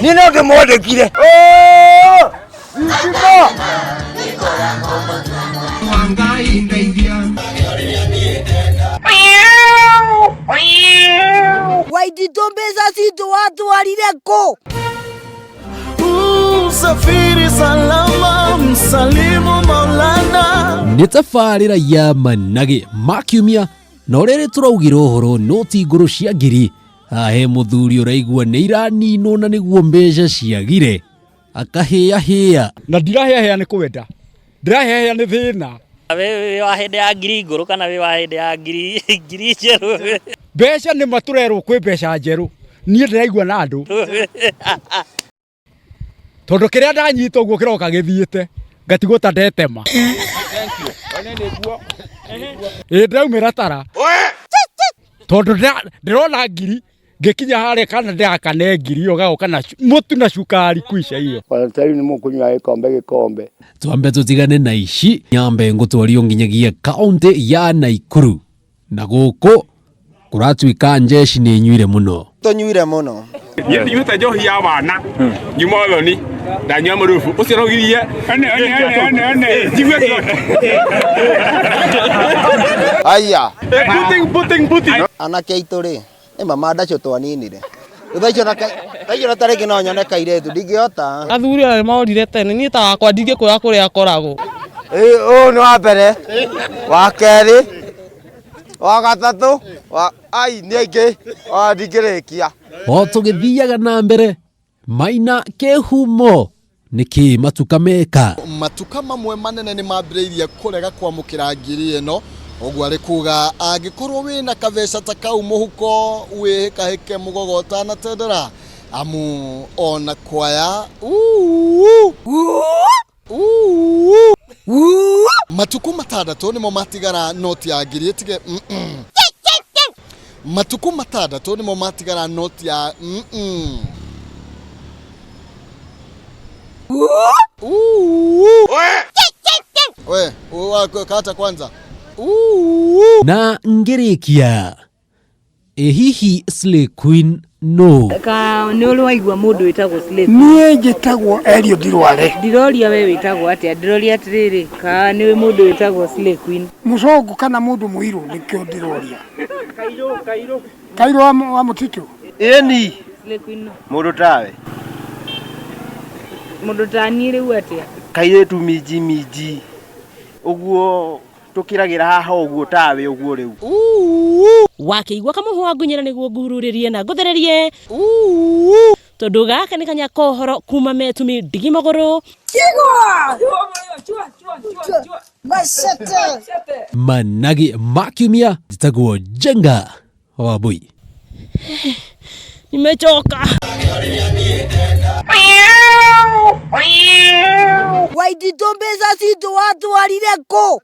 Niĩ no ndĩmwandĩkire. Waititũ mbeca citũ watwarire kũ? Safiri salama, msalimu Maulana. Nĩ tabarĩra ya managĩ ma kiumia na ũrĩa tũraugire ũhoro noti ngũrũ cia ngiri. Haha he mũthuri ũraigua nĩ iraninwo na nĩguo mbeca ciagire akahĩahĩa. Na ndirahĩahĩa nĩ kwenda, ndĩrahĩahĩa nĩ thĩna. Wĩ wa hĩndĩ ya ngiri ngũrũ kana wĩ wa hĩndĩ ya ngiri njerũ? Mbeca nĩ ma tũrerwo kwĩ mbeca njerũ, niĩ ndĩraigua na andũ tondũ kĩrĩa ndanyita ũguo kĩroka gĩthiĩte ngatigwo ta ndetema. Ĩ ndĩraumĩra tara tondũ ndĩrona ngiri ngĩkinya harĩa kana ndĩrakane ngiri ĩyo gagoka na mũtu na cukari kuica iyo. Rĩu nĩ mũkũnyua gĩkombe gĩkombe. Twambe tũtigane na ici nyambe ngũtwario nginyagia kaunti ya Naikuru na gũkũ kũratuĩka njeshi nĩ nyuire mũno. Tũnyuire mũno. Niĩ ndinyuĩte njohi ya wana, nyuma ũthoni, ndanyua mũrubu ũcio rogirie njigue kĩroto. Aya. Puting, puting, puting. Anake aitũ rĩ, nĩ ma ndacio twaninire. Rĩu thaa icio na thaa icio na tarĩngĩ no nyone kairĩtu ndingĩhota. Athuri aya morire tene, niĩ ta wakwa ndingĩkwĩra kũrĩa akoragwo. Ũyũ nĩ wa mbere, wa kerĩ, wa gatatũ, wa ai nĩ aingĩ, o ndingĩrĩkia. O tũgĩthiaga na mbere Maina Kĩhumo nĩkĩ matuka meka? Matuka mamwe manene nĩ mambĩrĩirie kũrega kwamũkĩra ngiri ĩno, ũguo arĩ kuga angĩkorwo wĩna kabeca ta kau mũhuko wĩhĩkahĩke mũgogo ũtanatendera, amu ona kwaya uu uu matukũ matandatũ nĩmo matigara noti ya ngiri ĩtige mm-mm. Matukũ matandatũ nĩmo matigara noti ya mm-mm. Uu. We, we, kata kwanza. Uu. Na ngĩrĩkia ĩ hihi Slay Queen no Ka nĩ ũrĩ waigua mũndũ wĩtagwo Slay Queen? Niĩ njĩtagwo Eliud Rware. Ndiroria we wĩtagwo atĩa, ndĩroria atĩrĩrĩ, ka nĩ ũĩ mũndũ wĩtagwo Slay Queen? Mũcũngũ kana mũndũ mũirũ nĩkĩo ndĩroria. Kairũ, kairũ wa mũtitũ. Ĩni. Slay Queen no. Mũndũ tawe. Mũndũ ta niĩ rĩu atĩa? Kairĩtu minji minji. Ũguo tũkĩragĩra haha ũguo tawe ũguo rĩu. Wakĩigua kamũhwa ngunyĩra nĩguo nguhurũrĩrie na ngũthererie tondũ gaka nĩ kanya kohoro kuma metumi ndigi magũrũ. Managi ma kiumia njĩtagwo Njenga Wambui. Nimechoka. Waititũ mbeca citũ watwarire kũ?